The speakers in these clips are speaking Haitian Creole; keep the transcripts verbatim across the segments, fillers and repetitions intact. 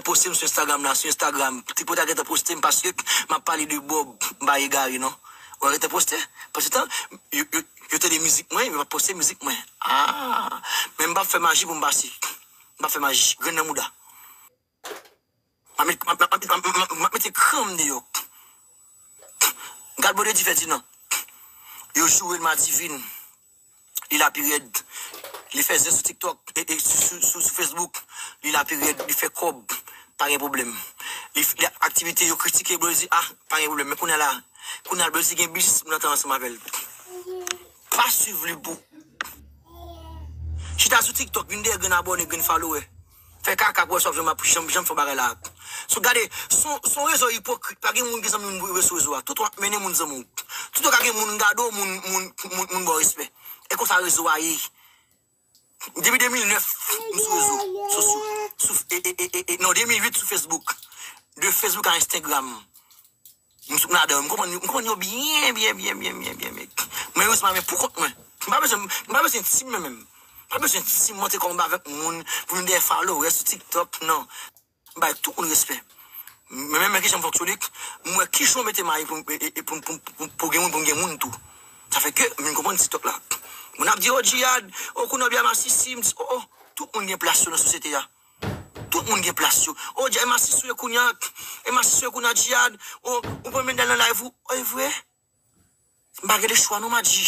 poste m sou Instagram la, sou Instagram. Tripotay gentan poste m paske m ap pale de Bob, m pa egare non. Ou gentan poste? Pandan tan, yo, yo, yo tande mizik mwen, yo pa poste mizik mwen. Ah, men m p ap fè maji pou m pase. M p ap fè maji. Grenn nan mouda. M ap met, m ap, m ap, m ap, m ap, m ap mete kran m deyò. Gad Bondye di fè di non. Yo joure l Madivin. Li la pi rèd. Li fè zen sou TikTok, e, e, sou, sou, sou, sou Facebook. Li la pi rèd. Li fè kòb. Pa gen pwoblèm. Li, li aktivite yo kritike, Bondye di, ah, pa gen pwoblèm. Men kounye a la, kounye a Bondye gen biznis pou n antre ansanm avè l. Pa swiv li pou Chita sou TikTok, vin dèyè grenn abòne, grenn follower. Fè kaka pou wè si w ap janm, janm, janm fè bagay la. So, gade, son, son rezo ipokrit, pa gen moun ki zanmi moun sou rezo a. Tout w ap mennen moun zanmi w. Tout w ka gen moun gade w, moun, moun, moun, moun ba w respè. E konsa rezo a ye. Depi de mil nèf, m sou rezo sosyo. Sou, e, e, e, e, e, non, de mil uit sou Facebook. De Facebook a Instagram. M sou ladan, m konprann, m konprann yo byen, byen, byen, byen, byen, byen, byen. Mwen, erezman, men pou kont mwen. M pa bezwen, m pa bezwen tim mwen menm. M pa bezwen tim monte kòm avèk moun pou m dèyè follower sou TikTok, non. M bay tout moun respè. Men, men, men kijan m fonksyone, m wè kijan w mete mayi pou, e, e, e, pou, pou, pou, pou gen moun, pou m gen moun tou. Sa fè ke m vin konprann TikTok la. Moun ap di, oh, Djihad, oh, kounye a bya masisi, m di, oh, oh, tout moun gen plas yo nan sosyete a. Tout moun gen plas yo. O, Djihad, M A six ou ye kounye a. M A six ou ye kounye a, Djihad. O, ou pran Mendel nan live ou. O, e vre? M pa gen lechwa non, Madji.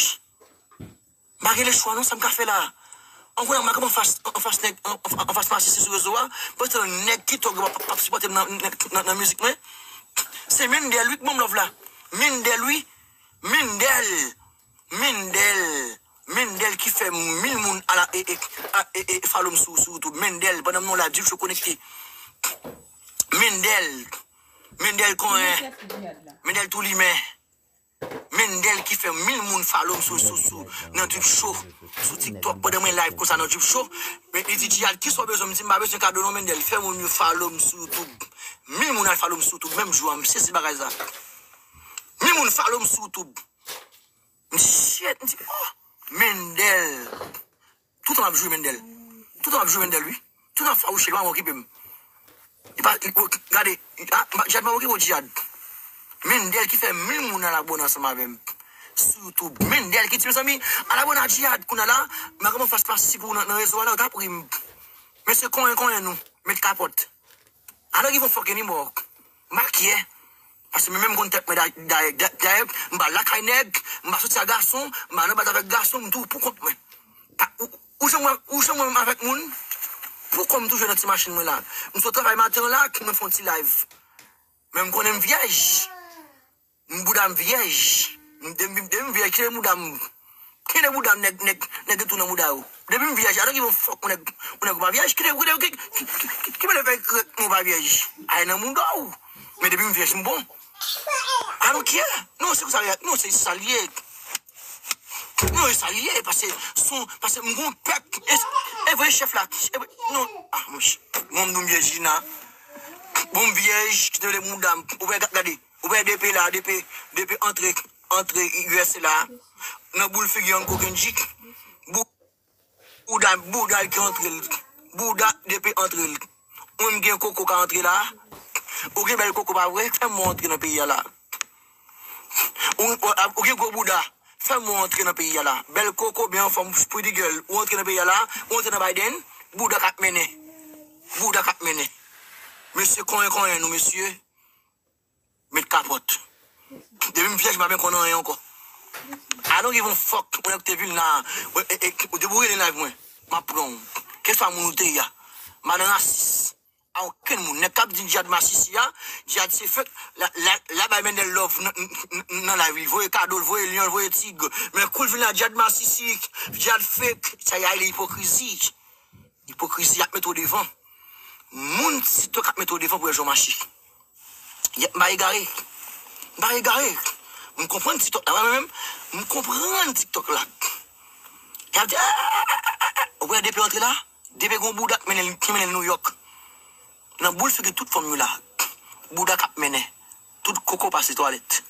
M pa gen lechwa non, sa m ka fè la? An kounye a, m a kanpe anfas, anfas nèg, an, an, anfas M A six sou rezo a. Pandan nèg ki tòg yo p ap, p ap sipòte m nan, nan, nan, nan mizik mwen. Se Mendel wi k ban m love la. Mendel wi. Mendel. Mendel. Mendel ki fè mil moun ala e, e, a, e, e, follow m sou, sou YouTube. Mendel, pandan m nan live, Drip Show konekte. Mendel. Mendel konyen. Mendel tou limen. Mendel ki fè mil moun follow m sou, sou, sou, nan Drip Show. Sou TikTok, pandan mwen live konsa nan Drip Show. Men li di, Djihad, kisa w bezwen? M di, m pa bezwen kado non, Mendel. Fè moun yo follow m sou YouTube. Mil moun al follow m sou YouTube, menm jou a, m sezi bagay sa. Mil moun follow m sou YouTube. M di, shit, m di, oh, Mendel. Toutan m ap joure Mendel. Toutan m ap joure Mendel, wi. Toutan m ap fawouche, li pa okipe m. Li pa, li, gade, ah, Djihad pa okipe w, Djihad. Mendel ki fè mil moun al abòne ansanm avè m. Sou YouTube. Mendel ki di, mezanmi, al abòne a Djihad. Kounye a la, m a kòmanse fè pastisi pou nan, nan rezo a la, yo t ap ri m. Mesye konyen, konyen nou. Met kapòt. I don't give a fuck anymore. M pa care. Paske mwen menm m konn tèt mwen dayè, dayè, dayè, m pa lakay nèg, m pa soti a gason, m pa nan bat avèk gason, m toujou pou kont mwen. Pa, ou, ou janm wè, ou janm wè m avèk moun? Poukò m toujou nan ti machin mwen la? M sot travay maten an la, mwen fè yon ti live. Men m konnen m vyèj. M bouda m vyèj. M, depi, depi m vyèj, kite bouda m. Kite bouda m, nèg, nèg, nèg gen tou nan bouda yo. Depi m vyèj, I don't give a fuck, yon nèg, yon nèg ou pa vyèj, kite, kite, ki, ki, ki, ki, ki mele fè krèk mwen pa vyèj? Ay nan mouda w. Men depi m vyèj, m bon. I don't care. Non, se konsa, non, se sa l ye. Non, se sa l ye, paske, son, paske m gon pèp. E, e vre chèf la, e vre, non, ah, monchè, mwen m nou m vyèj, Jina. Bon, m vyèj, kite mele mouda m. Ou wè, ga-, gade. Ou wè depi la, depi, depi antre, antre U S A la, nan boul figi Uncle Kendrick, bou-, bouda, bouda ki antre l, bouda depi antre l. Ou menm gen koko ka antre la, ou gen bèl koko pa vre, fè mwen antre nan peyi a la. Ou, ou, ou gen gwo bouda, fè mwen antre nan peyi a la. Bèl koko, byen anfòm, pretty girl, ou antre nan peyi a la, ou antre nan Biden, bouda k ap mennen. Bouda k ap mennen. Mesye konyen konyen nou, mesye. Met kapòt. Depi m vyèj, m pa byen konn anyen ankò. I don't give a fuck. Ou nèg te vin la. Ou, e, e, ou deboure nan live mwen. M ap pran w. Keswa moun ou te ye a. M pa nan rasis. A okenn moun. Nèg k ap di Djihad masisi a, Djihad se fake. La, la, la bay Mendel love nan, nan, nan, nan live li. Voye kado, voye lyon, voye tig. Men kou l vin la, Djihad masisi, Djihad fake. Sa y a rele ipokrizi. Ipokrizi ap mete w devan. Moun TikTok ap mete w devan pou yo jan w mache. Yèp, m pa egare. M pa egare. M konprann TikTok la. Mwen menm, m konprann TikTok la. Y ap di, ah, ah, ah, ah, ah, ah. Ou wè depi antre la, depi gon bouda k mennen l, ki mennen l Nouyòk. Nan boul figi tout fanm yo la. Bouda k ap mennen. Tout koko pase twalèt.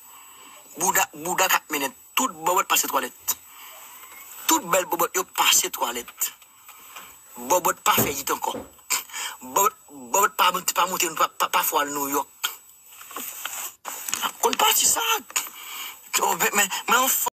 Bouda, bouda k ap mennen. Tout bòbòt pase twalèt. Tout bèl bòbòt yo pase twalèt. Bòbòt pa fè it ankò. Bòbòt pa, pa monte, pa, pa, pa fò al Nouyòk. Konn pati sa. Oh, men, men, men,